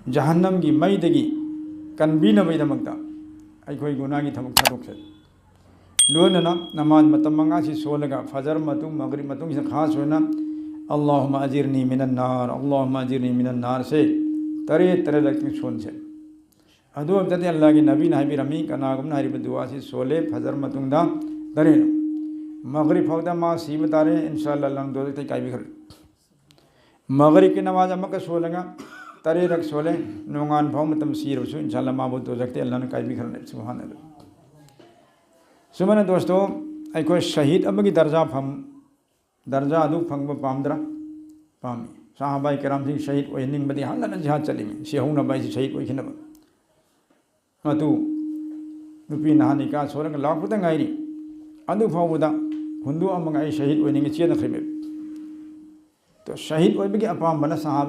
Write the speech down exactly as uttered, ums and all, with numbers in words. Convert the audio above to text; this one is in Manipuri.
ꯖꯍꯟꯅꯝꯒꯤ ꯃꯩꯗꯒꯤ ꯀꯟꯕꯤꯅꯕꯒꯤꯗꯃꯛꯇ ꯑꯩꯈꯣꯏ ꯒꯨꯅꯥꯒꯤ ꯊꯕꯛ ꯊꯥꯗꯣꯛꯆꯩ꯫ ꯂꯣꯏꯅꯅ ꯅꯃꯥꯖ ꯃꯇꯝ ꯃꯉꯥꯁꯤ ꯁꯣꯜꯂꯒ, ꯐꯖꯔ ꯃꯇꯨꯡ, ꯃꯒꯔꯤꯕ ꯃꯇꯨꯡꯁꯤꯗ ꯈꯥꯁ ꯑꯣꯏꯅ "ꯑꯜꯂꯥꯍꯨꯝꯃ ꯑꯖꯤꯔꯅꯤ ꯃꯤꯅꯟ ꯅꯥꯔ, ꯑꯜꯂꯥꯍꯨꯝꯃ ꯑꯖꯤꯔꯅꯤ ꯃꯤꯅꯟ ꯅꯥꯔꯁꯦ" ꯇꯔꯦꯠ ꯇꯔꯦꯠꯂꯛꯇꯤ ꯁꯣꯟꯁꯦ꯫ ꯑꯗꯨ ꯑꯣꯏꯕꯗꯗꯤ ꯑꯜꯂꯥꯍꯒꯤ ꯅꯕꯤꯅ ꯍꯥꯏꯕꯤꯔꯝꯃꯤ, ꯀꯅꯥꯒꯨꯝꯕꯅ ꯍꯥꯏꯔꯤꯕ ꯗꯨꯋꯥꯁꯤ ꯁꯣꯜꯂꯦ, ꯐꯖꯔ ꯃꯇꯨꯡꯗ ꯇꯔꯦꯠ, ꯃꯒꯔꯤꯕ ꯐꯥꯎꯗ ꯃꯥ ꯁꯤꯕ ꯇꯥꯔꯦ, ꯏꯟꯁꯥ ꯑꯜꯂꯥꯍ, ꯑꯜꯂꯥꯍꯅ ꯗꯣꯖꯈꯇꯩ ꯀꯥꯏꯕꯤꯈ꯭ꯔꯦ꯫ ꯃꯒꯔꯤꯕꯀꯤ ꯅꯃꯥꯖ ꯑꯃꯛꯀ ꯁꯣꯜꯂꯒ ꯇꯔꯦꯠꯔꯛ ꯁꯣꯜꯂꯦ, ꯅꯣꯡꯉꯥꯟ ꯐꯥꯎ ꯃꯇꯝ ꯁꯤꯔꯕꯁꯨ ꯏꯟꯁꯥ ꯑꯜꯂꯥꯍ ꯃꯥꯕꯨ ꯗꯣꯖꯈꯇꯩ ꯑꯜꯂꯥꯍꯅ ꯀꯥꯏꯕꯤꯈ꯭ꯔꯅꯤ꯫ ꯁꯨꯕꯍꯥꯅ ꯑꯜꯂꯥꯍ꯫ ꯁꯨꯃꯥꯏꯅ ꯗꯣꯁꯇꯣ, ꯑꯩꯈꯣꯏ ꯁꯍꯤꯗ ꯑꯃꯒꯤ ꯗꯔꯖꯥ ꯐꯪ, ꯗꯔꯖꯥ ꯑꯗꯨ ꯐꯪꯕ ꯄꯥꯝꯗ꯭ꯔꯥ? ꯄꯥꯝꯃꯤ꯫ ꯁꯍꯥꯕꯥꯏ ꯀꯔꯥꯝꯁꯤꯡ ꯁꯍꯤꯗ ꯑꯣꯏꯍꯟꯅꯤꯡꯕꯗꯤ ꯍꯟꯅ ꯍꯟꯅ ꯖꯤꯍꯥꯗ ꯆꯠꯂꯤꯃꯤ, ꯁꯤꯍꯧꯅꯕ ꯍꯥꯏꯁꯤ, ꯁꯍꯤꯗ ꯑꯣꯏꯈꯤꯅꯕ꯫ ꯃꯇꯨ ꯅꯨꯄꯤ ꯅꯍꯥ ꯅꯤꯀꯥ ꯁꯣꯜꯂꯒ ꯂꯥꯛꯄꯗ ꯉꯥꯏꯔꯤ, ꯑꯗꯨ ꯐꯥꯎꯕꯗ ꯍꯨꯟꯗꯣꯛꯑꯝꯃꯒ "ꯑꯩ ꯁꯍꯤꯗ ꯑꯣꯏꯅꯤꯡꯉꯤ" ꯆꯦꯟꯅꯈ꯭ꯔꯤꯃꯤ꯫ ꯇꯣ, ꯁꯍꯤꯗ ꯑꯣꯏꯕꯒꯤ ꯑꯄꯥꯝꯕꯅ ꯁꯍꯥꯕꯥ